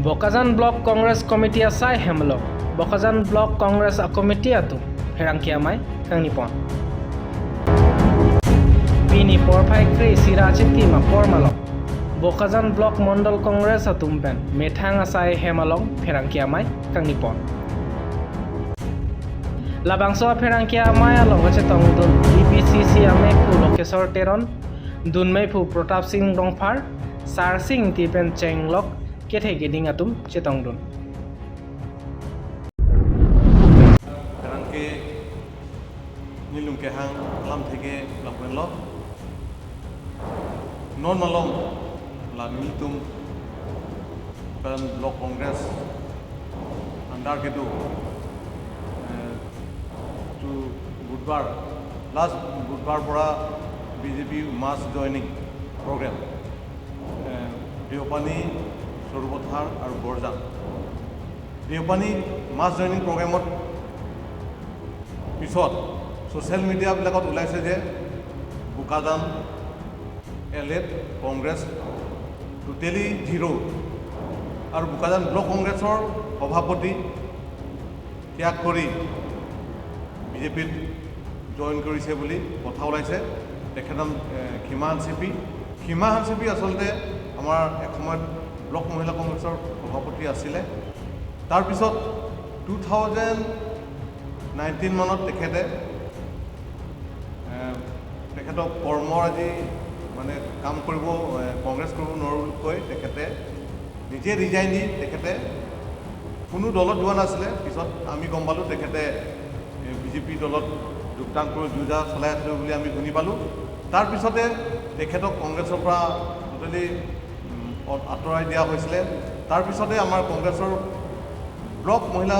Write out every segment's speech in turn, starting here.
Bokajan block Congress committee asai hemlo Bokajan block Congress committee atu pherangkiamai kangnipon Bini porphai kri sirachiti ma pormalong Bokajan block Mondal Congress atumpen methang asai hemalong pherangkiamai kangnipon Labangso pherangkiamai along che tongdun BPCC ame phu Lokesor Teron Dunmei phu Pratap Singh Rongphar Sar Singh tipen Chenglok kethe geding atum chetongdun Ferangke nilung kehang lam thege lampen lo non malong la militum pen block Congress under kedu to বুধবাৰ last বুধবাৰ পৰা BJP মাছ joining programme Deopani, Sarupathar আৰু বৰজান। দেওপানী মাছ joining প্ৰগ্ৰেমত পিছত social মিডিয়াবিলাকত ওলাইছে যে Bokajan L এত Congress totally zero' আৰু বোকাজান ব্লক কংগ্ৰেছৰ সভাপতি ত্যাগ কৰি বিজেপিত জইন কৰিছে বুলি কথা ওলাইছে। তেখেতৰ নাম সীমা হানচিপি। সীমা হানচিপি আচলতে আমাৰ এসময়ত ব্লক মহিলা কংগ্ৰেছৰ সভাপতি আছিলে। তাৰপিছত 2019 মানত তেখেতে তেখেতক কৰ্মৰাজি মানে কাম কৰিব, কংগ্ৰেছ কৰিব নোৱাৰোঁ বুলি কৈ তেখেতে নিজে ৰিজাইন দি তেখেতে কোনো দলত যোৱা নাছিলে। পিছত আমি গম পালোঁ তেখেতে বিজেপি দলত যোগদান কৰি যুঁজা চলাই আছিলে বুলি আমি শুনি পালোঁ। তাৰপিছতে তেখেতক কংগ্ৰেছৰ পৰা টোটেলি আঁতৰাই দিয়া হৈছিলে। তাৰপিছতে আমাৰ কংগ্ৰেছৰ ব্লক মহিলা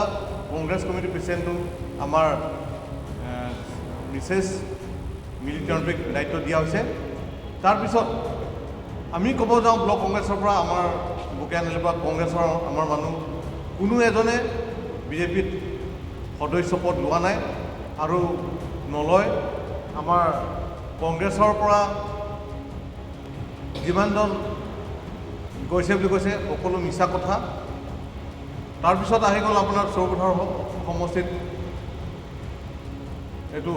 কংগ্ৰেছ কমিটিৰ প্ৰেচিডেণ্টটো আমাৰ মিছেছ মিলি টেৰণপীক দায়িত্ব দিয়া হৈছে। তাৰপিছত আমি ক'ব যাওঁ, ব্লক কংগ্ৰেছৰ পৰা আমাৰ বোকাজানৰ পৰা কংগ্ৰেছৰ আমাৰ মানুহ কোনো এজনে বিজেপিত সদস্য পদ লোৱা নাই আৰু নলয়। আমাৰ কংগ্ৰেছৰ পৰা যিমানজন গৈছে বুলি কৈছে, সকলো মিছা কথা। তাৰপিছত আহি গ'ল আপোনাৰ চৌপথাৰ সমষ্টিত এইটো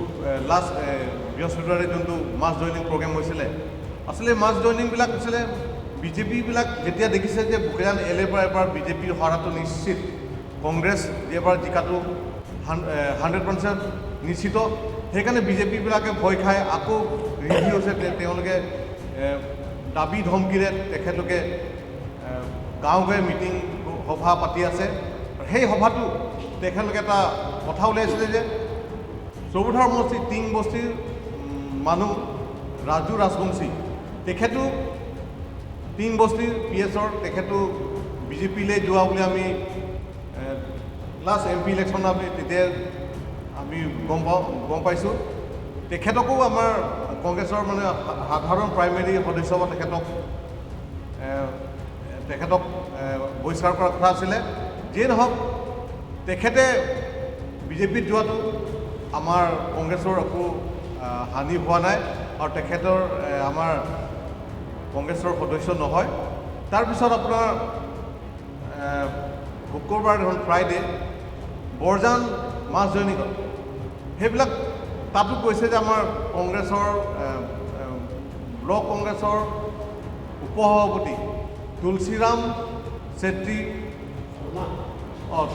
লাষ্ট বৃহস্পতিবাৰে যোনটো মাছ জইনিং প্ৰগ্ৰেম হৈছিলে। আচলতে মাছ জইনিংবিলাক হৈছিলে, বিজেপিবিলাক যেতিয়া দেখিছে যে বোকাজান এল এৰ পৰা এবাৰ বিজেপিৰ হৰাটো নিশ্চিত, কংগ্ৰেছ এবাৰ জিকাটো 100% নিশ্চিত, সেইকাৰণে বিজেপিবিলাকে ভয় খাই আকৌ ৰিভিউ হৈছে। তেওঁলোকে দাবী ধমকিৰে তেখেতলোকে গাঁও গাঁৱে মিটিং সভা পাতি আছে। সেই সভাটো তেখেতলোকে এটা কথা উলিয়াইছিলে যে চৌপথাৰ সমষ্টি টিং বস্তিৰ মানুহ ৰাজু ৰাজবংশী, তেখেতো টিং বস্তিৰ পি এছৰ, তেখেতো বিজেপিলৈ যোৱা বুলি আমি লাষ্ট এম পি ইলেকশ্যন আমি তেতিয়া আমি গম পাওঁ, গম পাইছোঁ। তেখেতকো আমাৰ কংগ্ৰেছৰ মানে সাধাৰণ প্ৰাইমেৰী সদস্য বা তেখেতক বহিষ্কাৰ কৰাৰ কথা আছিলে। যিয়ে নহওক, তেখেতে বিজেপিত যোৱাটো আমাৰ কংগ্ৰেছৰ একো হানি হোৱা নাই আৰু তেখেতৰ আমাৰ কংগ্ৰেছৰ সদস্য নহয়। তাৰপিছত আপোনাৰ শুক্ৰবাৰ হ'ল ফ্ৰাইডে বৰজান মাছ জইনিঙত সেইবিলাক তাতো কৈছে যে আমাৰ কংগ্ৰেছৰ ব্লক কংগ্ৰেছৰ উপসভাপতি তুলসীৰাম চেত্ৰী, অঁ,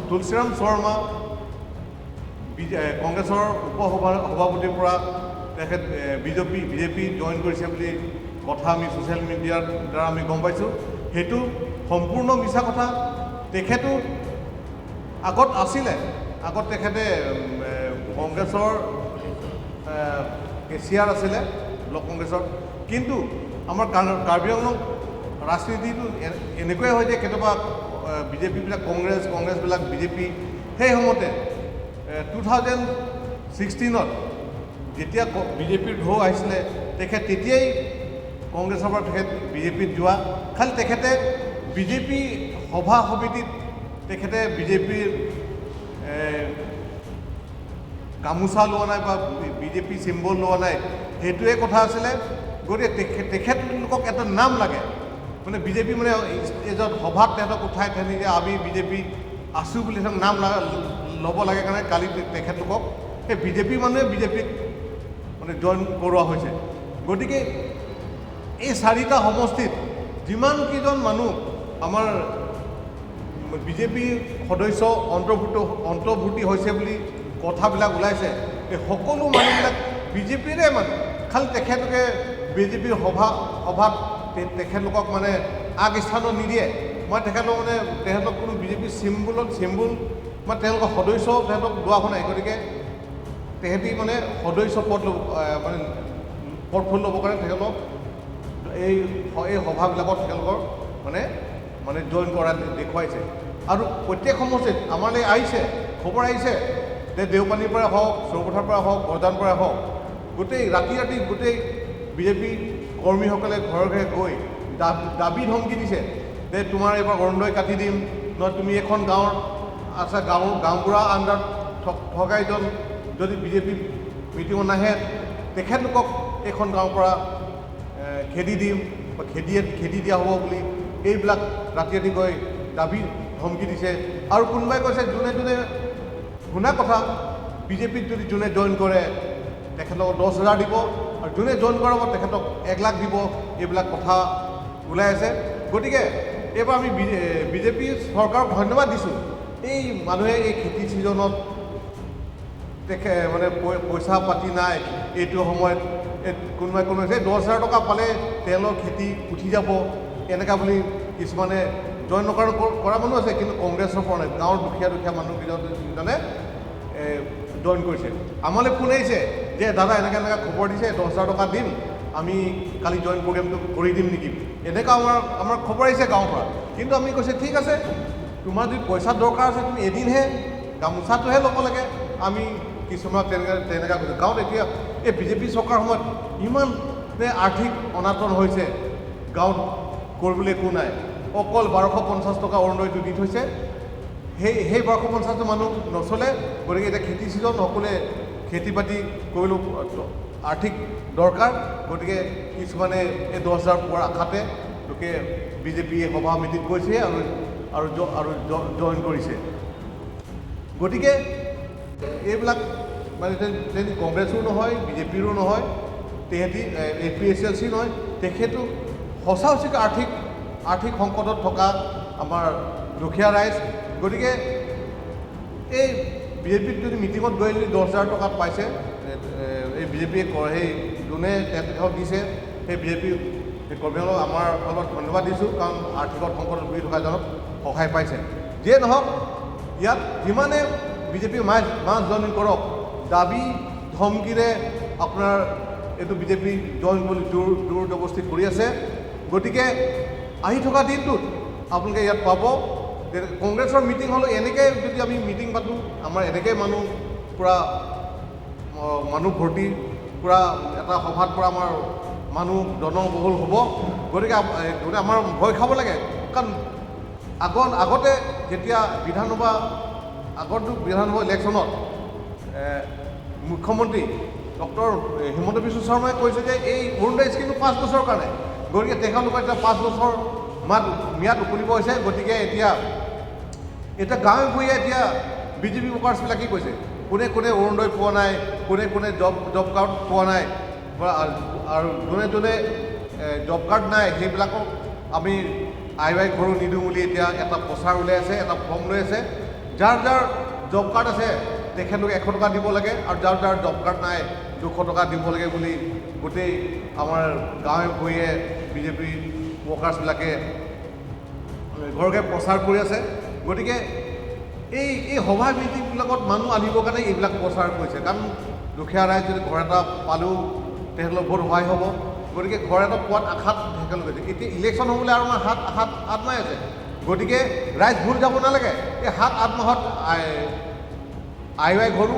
তুলসীৰাম শৰ্মা কংগ্ৰেছৰ উপ সভাপতিৰ পৰা তেখেত বিজেপি জইন কৰিছে বুলি কথা আমি ছ'চিয়েল মিডিয়াৰ দ্বাৰা আমি গম পাইছোঁ। সেইটো সম্পূৰ্ণ মিছা কথা। তেখেতো আগত আছিলে, আগত তেখেতে কংগ্ৰেছৰ কেচিয়াৰ আছিলে ব্লক কংগ্ৰেছৰ। কিন্তু আমাৰ কাৰ্বি আংলং ৰাজনীতিটো এনেকুৱাই হয় যে কেতিয়াবা বিজেপিবিলাক কংগ্ৰেছ, কংগ্ৰেছবিলাক বিজেপি। সেই সময়তে 2016ত যেতিয়া বিজেপিৰ ঢৌ আহিছিলে, তেখেত তেতিয়াই কংগ্ৰেছৰ পৰা তেখেত বিজেপিত যোৱা। খালি তেখেতে বিজেপি সভা সমিতিত তেখেতে বিজেপিৰ গামোচা লোৱা নাই বা বিজেপি চিম্বল লোৱা নাই, সেইটোৱে কথা আছিলে। গতিকে তেখেতলোকক এটা নাম লাগে। মানে বিজেপি মানে ষ্টেজত সভাত তেহেঁতক উঠাই তেহেঁতি আমি বিজেপি আছোঁ বুলি তেহেঁতক নাম ল'ব লাগে কাৰণে কালি তেখেতলোকক সেই বিজেপি মানুহে বিজেপিত মানে জইন কৰোৱা হৈছে। গতিকে এই চাৰিটা সমষ্টিত যিমানকেইজন মানুহ আমাৰ বিজেপিৰ সদস্য অন্তৰ্ভুক্তি হৈছে বুলি কথাবিলাক ওলাইছে, এই সকলো মানুহবিলাক বিজেপিৰে মানুহ, খালি তেখেতলোকে বিজেপিৰ সভাত তেখেতলোকক মানে আগস্থানত নিদিয়ে। মই তেখেতলোক মানে তেখেতলোক কোনো বিজেপিৰ চিম্বল মই তেওঁলোকৰ সদস্য তেখেতক লোৱা হোৱা নাই। গতিকে তেহেঁতি মানে সদস্য পদ ল'ব, মানে পদফুল ল'বৰ কাৰণে তেখেতলোক এই সভাবিলাকত তেখেতলোকৰ মানে মানে জইন কৰা দেখুৱাইছে। আৰু প্ৰত্যেক সমষ্টিত আমালৈ আহিছে, খবৰ আহিছে যে দেওপানীৰ পৰা হওক, চৌপথাৰ পৰা হওক, গজান পৰা হওক, গোটেই ৰাতি ৰাতি গোটেই বিজেপি কৰ্মীসকলে ঘৰে ঘৰে গৈ দাবী ধমকি দিছে যে তোমাৰ এইবাৰ অৰুণোদয় কাটি দিম, নহয় তুমি এখন গাঁৱৰ আচ্ছা গাঁওবুঢ়া আণ্ডাৰত থকা এজন যদি বিজেপি মিটিঙত নাহে তেখেতলোকক এইখন গাঁৱৰ পৰা খেদি দিম বা খেদি দিয়া হ'ব বুলি এইবিলাক ৰাতি ৰাতি গৈ দাবী ধমকি দিছে। আৰু কোনোবাই কৈছে যোনে যোনে শুনা কথা বিজেপিত যদি যোনে জইন কৰে তেখেতলোকক 10,000 দিব আৰু যোনে জইন কৰাব তেখেতক 1 লাখ দিব, এইবিলাক কথা ওলাই আছে। গতিকে এইবাৰ আমি বিজেপি চৰকাৰক ধন্যবাদ দিছোঁ। এই মানুহে এই খেতি ছিজনত মানে পইচা পাতি নাই, এইটো সময়ত কোনোবাই কোনোবাই 10,000 টকা পালে তেওঁলোকৰ খেতি উঠি যাব এনেকুৱা বুলি কিছুমানে জইন কৰা মানুহ আছে, কিন্তু কংগ্ৰেছৰ পৰা নাই, গাঁৱৰ দুখীয়া দুখীয়া মানুহকেইজনে জইন কৰিছে। আমালৈ ফোন আহিছে যে দাদা এনেকুৱা এনেকুৱা খবৰ দিছে, 10,000 টকা দিম, আমি কালি জইন প্ৰগ্ৰেমটো কৰি দিম নেকি, এনেকুৱা আমাৰ খবৰ আহিছে গাঁৱৰ পৰা। কিন্তু আমি কৈছে ঠিক আছে, তোমাৰ যদি পইচা দৰকাৰ আছে তুমি এদিনহে গামোচাটোহে ল'ব লাগে। আমি কিছুমানক তেনেকুৱা কৈছোঁ। গাঁৱত এতিয়া এই বিজেপি চৰকাৰৰ সময়ত ইমান আৰ্থিক অনাটন হৈছে, গাঁৱত কৰিবলৈ একো নাই, অকল 1,250 টকা অৰুণোদয়টো দি থৈছে। সেই 1,250 মানুহ নচলে। গতিকে এতিয়া খেতি ছিজন, সকলোৱে খেতি বাতি কৰিলেও আৰ্থিক দৰকাৰ। গতিকে কিছুমানে এই 10,000 পোৱাৰ আশাতে লোকে বিজেপিয়ে সভা সমিতিত গৈছে আৰু আৰু আৰু জইন কৰিছে। গতিকে এইবিলাক মানে তেহেঁতি কংগ্ৰেছো নহয়, বিজেপিৰো নহয়, তেহেঁতি A P S L C নহয়, তেখেতো সঁচা সঁচিকৈ আৰ্থিক সংকটত থকা আমাৰ দুখীয়া ৰাইজ। গতিকে এই বিজেপিত যদি মিটিঙত গৈ যদি 10,000 টকা পাইছে, এই বিজেপিয়ে সেই যোনে তেখেতক দিছে সেই বিজেপি কৰ্মীসকলক আমাৰ ফলত ধন্যবাদ দিছোঁ, কাৰণ আৰ্থিকত সংকটত ভুগি থকা এজনক সহায় পাইছে। যিয়ে নহওক, ইয়াত যিমানে বিজেপি মাছ জইন কৰক, দাবী ধমকিৰে আপোনাৰ এইটো বিজেপি জইন বুলি জোৰ জবৰদস্তি কৰি আছে। গতিকে আহি থকা দিনটোত আপোনালোকে ইয়াত পাব। কংগ্ৰেছৰ মিটিং হ'লেও এনেকৈ যদি আমি মিটিং পাতোঁ, আমাৰ এনেকৈ মানুহ পূৰা মানুহ ভৰ্তি, পূৰা এটা সভাত পূৰা আমাৰ মানুহ জনবহুল হ'ব। গতিকে আমাৰ ভয় খাব লাগে, কাৰণ আগতে যেতিয়া বিধানসভা আগৰটো বিধানসভা ইলেকশ্যনত মুখ্যমন্ত্ৰী ডক্টৰ হিমন্ত বিশ্ব শৰ্মাই কৈছে যে এই অৰুণোদয় স্কীমটো 5 বছৰৰ কাৰণে, গতিকে তেখেতলোকৰ এতিয়া 5 বছৰ ম্যাদ উকলিব হৈছে। গতিকে এতিয়া গাঁৱে ভূঞে এতিয়া বিজেপি ৱৰ্কাৰ্ছবিলাকে কৈছে কোনে কোনে অৰুণোদয় পোৱা নাই, কোনে কোনে জব কাৰ্ড পোৱা নাই, আৰু যোনে যোনে জব কাৰ্ড নাই সেইবিলাকক আমি I Y ঘৰো নিদিওঁ বুলি এতিয়া এটা প্ৰচাৰ উলিয়াই আছে, এটা ফৰ্ম লৈ আছে। যাৰ যাৰ জব কাৰ্ড আছে তেখেতলোকে 100 টকা দিব লাগে, আৰু যাৰ যাৰ জব কাৰ্ড নাই 200 টকা দিব লাগে বুলি গোটেই আমাৰ গাঁৱে ভূঞে বিজেপি ৱৰ্কাৰ্ছবিলাকে ঘৰকে প্ৰচাৰ কৰি আছে। গতিকে এই সভা মিটিংবিলাকত মানুহ আনিবৰ কাৰণে এইবিলাক প্ৰচাৰ কৰিছে, কাৰণ দুখীয়া ৰাইজ যদি ঘৰ এটা পালেও তেখেতলোকৰ বহুত সহায় হ'ব। গতিকে ঘৰ এটা পোৱাত আশাত তেখেতলোকে এতিয়া ইলেকশ্যন হ'বলৈ আৰু আমাৰ 7-8 মাহ আছে। গতিকে ৰাইজ ভুল যাব নালাগে, এই 7-8 মাহত I Y ঘৰো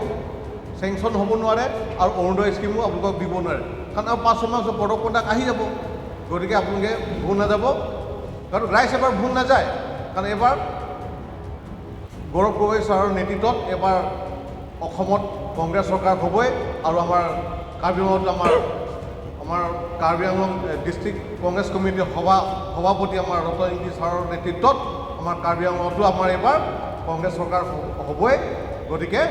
চেংচন হ'ব নোৱাৰে আৰু অৰুণোদয় স্কীমো আপোনালোকক দিব নোৱাৰে, কাৰণ আৰু 5-6 মাহ পিছত পদক কণ্ডাক্ট আহি যাব। গতিকে আপোনালোকে ভুল নাযাব, কাৰণ ৰাইজ এবাৰ ভুল নাযায়, কাৰণ এইবাৰ গৌৰৱ গগৈ ছাৰৰ নেতৃত্বত এবাৰ অসমত কংগ্ৰেছ চৰকাৰ হ'বই, আৰু আমাৰ কাৰ্বি আংলঙত আমাৰ আমাৰ কাৰ্বি আংলং ডিষ্ট্ৰিক্ট কংগ্ৰেছ কমিটিৰ সভাপতি আমাৰ ৰতন ইংতি ছাৰৰ নেতৃত্বত আমাৰ কাৰ্বি আংলঙতো আমাৰ এইবাৰ কংগ্ৰেছ চৰকাৰ হ'বই। গতিকে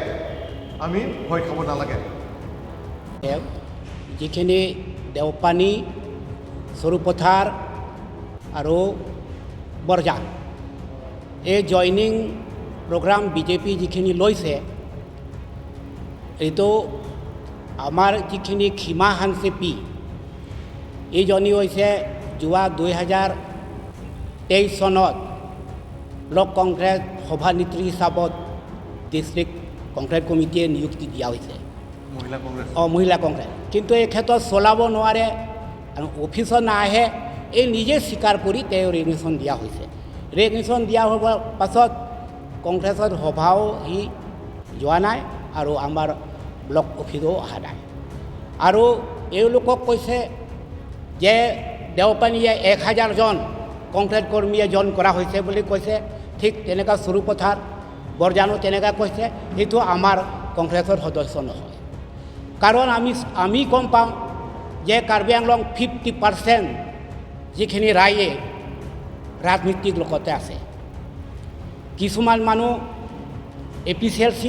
আমি ভয় খাব নালাগে। যিখিনি দেওপানী, সৰুপথাৰ আৰু বৰজান এই জইনিং প্ৰগ্ৰাম বিজেপি যিখিনি লৈছে, এইটো আমাৰ যিখিনি সীমা হানচেপি এইজনী হৈছে যোৱা 2023 চনত ব্লক কংগ্ৰেছ সভানেত্ৰী হিচাপত ডিষ্ট্ৰিক্ট কংগ্ৰেছ কমিটিয়ে নিযুক্তি দিয়া হৈছে। মহিলা কংগ্ৰেছ। অঁ, মহিলা কংগ্ৰেছ। কিন্তু এই ক্ষেত্ৰত চলাব নোৱাৰে আৰু অফিচত নাহে, এই নিজে স্বীকাৰ কৰি তেওঁ ৰেজিগনেশ্যন দিয়া হৈছে। ৰেজিগনেশ্যন দিয়া হোৱাৰ পাছত কংগ্ৰেছত সভাও সি যোৱা নাই আৰু আমাৰ ব্লক অফিচো অহা নাই। আৰু এওঁলোকক কৈছে যে দেওপানীয়ে 1000জন কংগ্ৰেছ কৰ্মীয়ে জইন কৰা হৈছে বুলি কৈছে। ঠিক তেনেকুৱা সৰুপথাৰ, বৰজানো তেনেকুৱা কৈছে। সেইটো আমাৰ কংগ্ৰেছৰ সদস্য নহয়, কাৰণ আমি গম পাওঁ যে কাৰ্বি আংলং 50% যিখিনি ৰাইজে ৰাজনীতিক লগতে আছে। কিছুমান মানুহ A P C L C,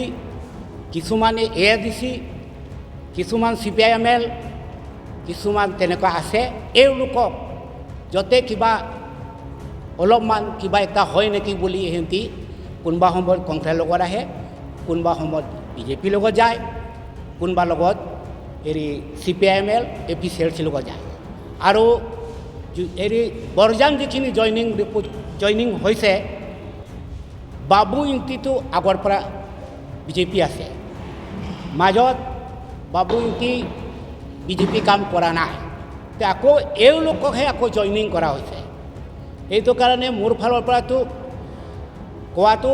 কিছুমানে এ ডি চি, কিছুমান C P I am L, কিছুমান তেনেকুৱা আছে। এওঁলোকক য'তে কিবা অলপমান কিবা এটা হয় নেকি বুলি সিহঁতি কোনোবা সময়ত কংগ্ৰেছৰ লগত আহে, কোনোবা সময়ত বিজেপিৰ লগত যায়, কোনোবা লগত হেৰি C P I M L, A P C L চিৰ লগত যায়। আৰু হেৰি বৰজান যিখিনি জইনিং ৰিপৰ্ট জইনিং হৈছে, বাবু ইংতিটো আগৰ পৰা বিজেপি আছে, মাজত বাবু ইংতি বিজেপি কাম কৰা নাই, তে আকৌ এওঁলোককহে আকৌ জইনিং কৰা হৈছে। সেইটো কাৰণে মোৰ ফালৰ পৰাতো কোৱাটো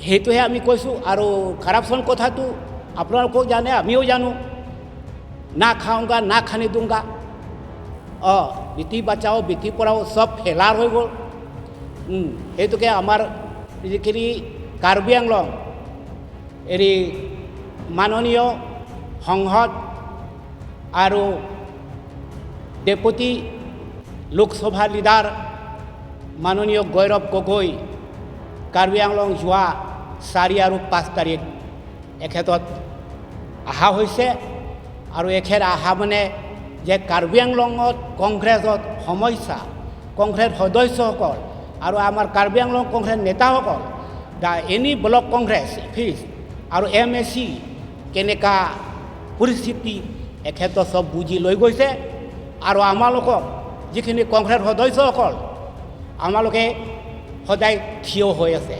সেইটোহে আমি কৈছোঁ। আৰু কাৰাপশ্যন কথাটো আপোনালোকেও জানে, আমিও জানো। না খাওঁগা না খানি দুংগা, অঁ, বেটি বাচাও বেটি পঢ়াও চব ফেলাৰ হৈ গ'ল। সেইটোকে আমাৰ যিখিনি কাৰ্বি আংলং হেৰি মাননীয় সংসদ আৰু ডেপুটি লোকসভা লিডাৰ মাননীয় গৌৰৱ গগৈ কাৰ্বি আংলং যোৱা 4 আৰু 5 তাৰিখ এখেতত অহা হৈছে। আৰু এখেত অহা মানে যে কাৰ্বি আংলঙত কংগ্ৰেছত সমস্যা, কংগ্ৰেছ সদস্যসকল আৰু আমাৰ কাৰ্বি আংলং কংগ্ৰেছ নেতাসকল, the any block Congress fees আৰু এম এ চি কেনেকুৱা পৰিস্থিতি এখেতৰ চব বুজি লৈ গৈছে। আৰু আমালোকক যিখিনি কংগ্ৰেছ সদস্যসকল আমালোকে সদায় থিয় হৈ আছে,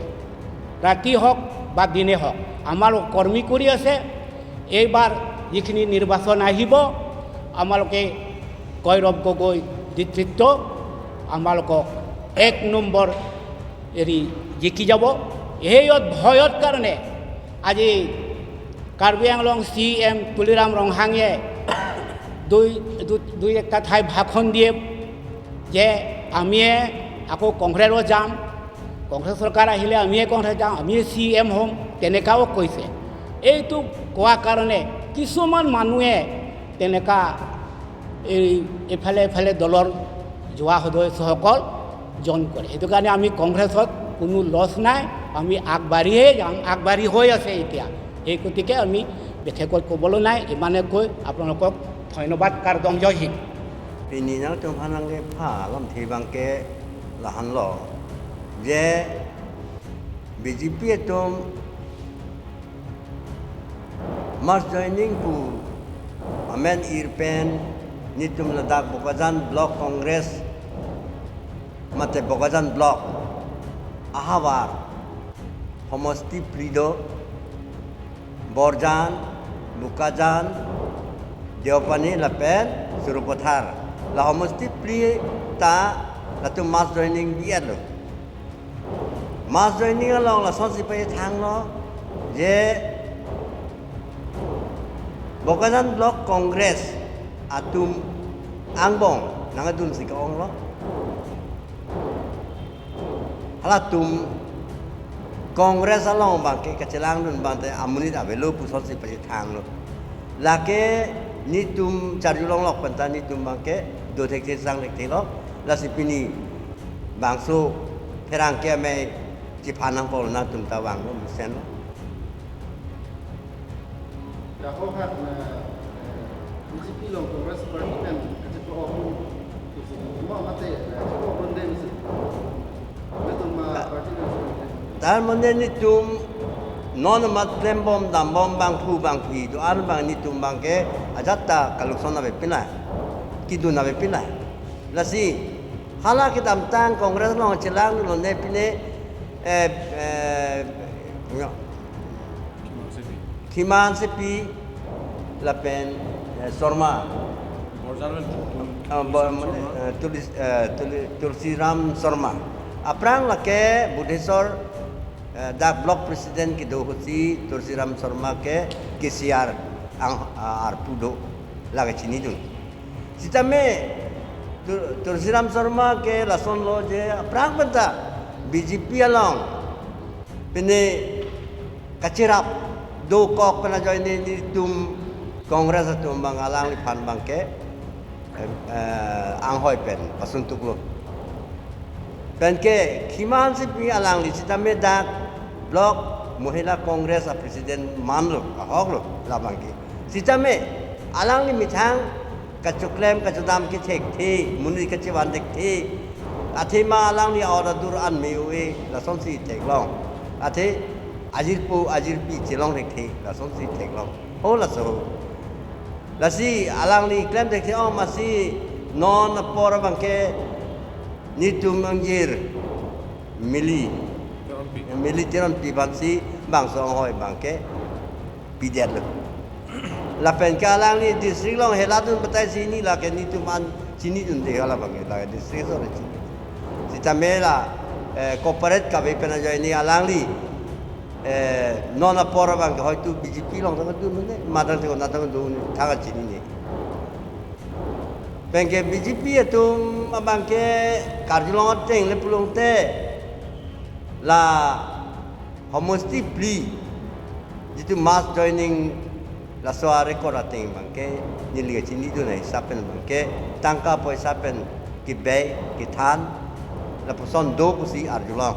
ৰাতি হওক বা দিনে হওক আমাৰ কৰ্মী কৰি আছে। এইবাৰ যিখিনি নিৰ্বাচন আহিব আমালোকে গৌৰৱ গগৈ নেতৃত্ব আমালোকক 1 নম্বৰ হেৰি জিকি যাব। সেইত ভয়ত কাৰণে আজি কাৰ্বি আংলং চি এম তুলিৰাম ৰংহাঙে দুই একটা ঠাই ভাষণ দিয়ে যে আমিয়ে আকৌ কংগ্ৰেছত যাম, কংগ্ৰেছ চৰকাৰ আহিলে আমিয়ে কংগ্ৰেছ যাম, আমিয়ে চি এম হ'ম, তেনেকুৱাও কৈছে। এইটো কোৱা কাৰণে কিছুমান মানুহে তেনেকুৱা এই এইফালে এইফালে দলৰ যোৱা সদস্যসকল জইন কৰে। সেইটো কাৰণে আমি কংগ্ৰেছত কোনো লছ নাই, আমি আগবাঢ়িয়ে যাম, আগবাঢ়ি হৈ আছে এতিয়া। সেই গতিকে আমি বিশেষকৈ ক'বলৈ নাই, ইমানে কৈ আপোনালোকক ধন্যবাদ। কাৰ্দম জয় Hind. Pinina tung phanang ke pha lam thi bang ke lahan lo je BJP tum mass joining pu amen irpen nitum Ladakh Bokajan block Congress mate Bokajan block ahawar সমষ্টি প্ৰিদ বৰজান বোকাজান দেওপানী লাপেন সৰুপথাৰ লা সমষ্টি প্ৰিয় তা লাতু মাছ জইনিং বিয়ালো মাছ জইনিং লং লা সঞ্চিপাই থাং ল যে বোকাজান ব্লক কংগ্ৰেছ আতুম আংবং নাঙা দুন seeker অং ল হালা তুম Congress along bang ke kachelang dun bang te amunit avelo pu son si pa thang lo la ke ni tum charjulong lok penta ni tum bangke do thek the sang thek the lok la sipini bangso pherang ke me chi phanang pol na tum ta wang lo sen lo da ho hat na BJP long Congress party pen kache ko ho ma mate ko bonde mi tum party তাৰ মানে ni tum non mat klembom dambom bang phu bang phi do an bang ni tum bang ke ajatta kalukson na be pina kidu na be pina lasi hala ke dam tang Congress long chelang lo ne pine Khiman se pi la pen Sharma Tulsi Ram Sharma aprang lake Budheswar da block president ki do hosi Tulsi Ram Sharma ke KCR ang ar pudo lage chini dun sitame Tulsi Ram Sharma ke lason lo je aprang banta BJP along pene kachirap do kok pena join ni tum Congress tum bang alang li phan bang ke ang hoi pen pasun tuk lo pen ke khiman se pi alang li sitame da block Mohila Congress a president man lo hok lo la bang ke sitame alang li mithang kachuklem kachudam ke thek the muni kachiwan thek the athe ma alang li order dur an me we la son si thek long athe ajir pu ajir pi chelong thek the la son si thek long ho la so la si alang li klem thek the om ma si non por bang ke ni tum angjir mili mili teron pi ban si bang song hoi bang ke pi det lo la pen ka alang li district long helatun patai sini la ke ni tum an chini dun de la bang la district so chini sitamela corporate ka be pena join ni alang li non a por bang ke hoitu BJP long ta du ne madang te na ta du tha chini ni bang ke BJP atum bang ke karjulong teng le pulong te la homosti pli jitu mass joining la soa record ateng bang ke ni li chini du nei sapen bang ke tangka poisa pen ki be ki than la poson do kusi arjulong